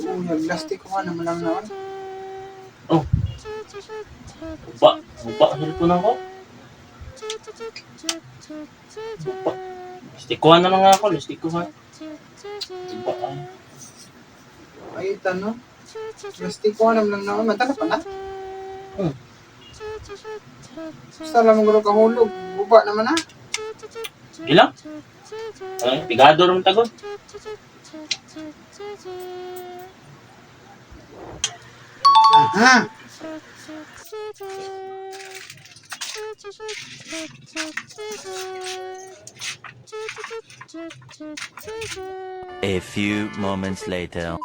Oo, naglastik ko naman lang naman. Oh. Uba, uba cellphone ako. Uba. Lastikuhan na lang ako, lastikuhan. Uba ay. Ay, tanong. Plastic ko naman lang naman. Matala pa na. Basta lang mo kahulog. Buba naman ha. Ilang? Ay, pigado rin tagod. Aha! A few moments later.